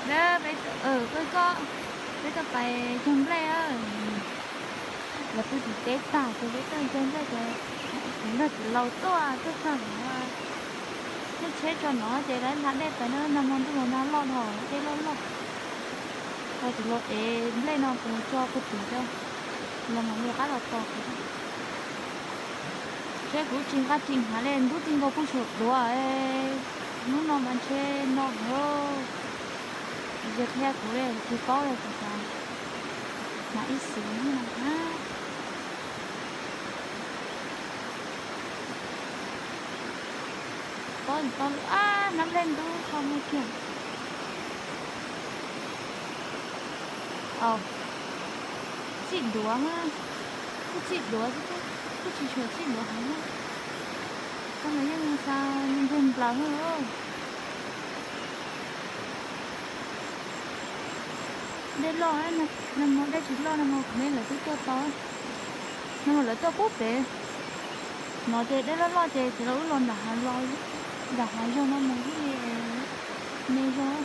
Peb, peb tuaj pais cog nplej, lawv pw tim teb tag ces peb tuaj cog nplej ces kuv nrog txiv laus tuaj, tuaj txog lawv thiaj tsheb tso no ces lawv hla dej pais na, nag hmo ntuj los nag loj dhau, dej loj loj. Txiv laus ev nplej no mus tso puag tim, los mam li qab los tos kuv. Seb kuv tsis nqa ris hnav li, ntub txij nkaus pheej tshua duav, hnub no mas ntshe no heev. Tsis qhia kuv li, tsis paub li, kuv xav hnav ib xwm no na. Tob tsis tau lawm, ab, hnab nplej ntub tso muag kiag. Txij duav, kuj txij duav xwb, kuj tsis tshua txij duav heev na. Koj mas yeej xa ntseg nplaws na. Dej loj, nag hmo dej tsis loj, nag hmo kuv me lawv twb tuaj tau. Nag hmo lawv tuaj pub pem no ces dej loj loj ces txiv laus wb los nram hav, nram hav zoov no mus thiaj li me zog.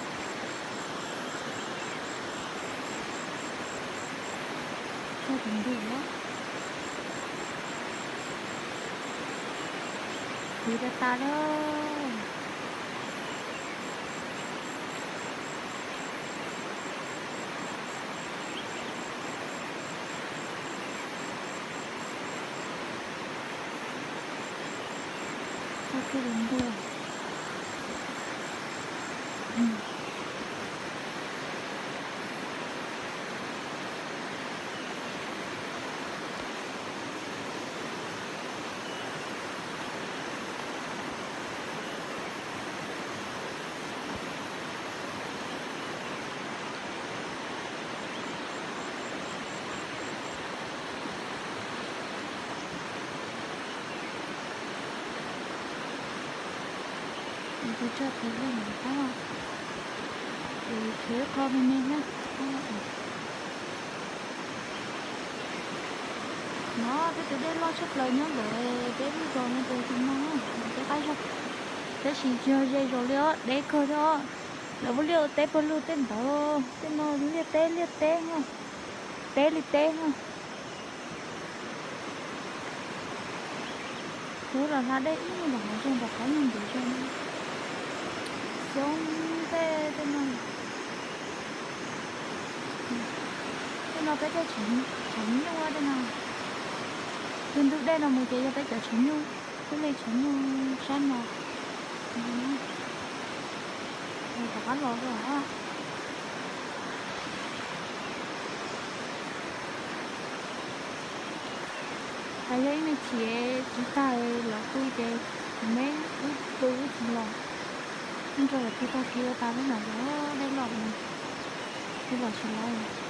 Tso tus ntug na, kuv tas tas lawm. Tso kiag tus ntug. Kuv tso tus lej ntawm qab, es khiav ib qho me me thiab. No peb tus dej loj tshaj plaws nyob ntawm peb lub zos no ces tus no, peb qab zog, tab sis tsis yog ze zos li os, deb kawg thiab os. Lawv ua liaj ua teb pawg lug tej ntawd, tej no liaj teb liaj teb, teb li teb. Kuv los hla dej ib nyuag nram hav zoov nram qab nyuag ntev zog, xyoob tej tej no. Tej no peb tej tshav nyuj tej no, yog ntug dej no mus ces yog peb cov tshav nyuj, peb li tshav nyuj sab no. Rov qab los dua. Hais yog ib me chim tsis tag lawv pw ces kuv me wb pw wb tsis los, nrog lawv pw tag kis ua tas lub mam los, dej loj, pw los tsis los.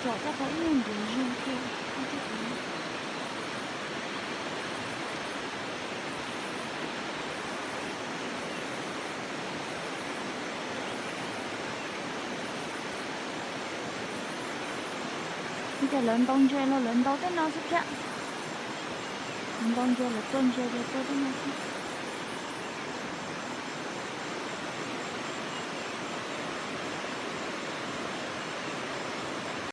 Tsom coj tau ib nyuag ntiav zog thiab. Ua cas lawv ntaus ntses los lawv ntaus tej no xwb thiab. Lawv ntaus ntses, lawv tua ntses ces tua tej no xwb.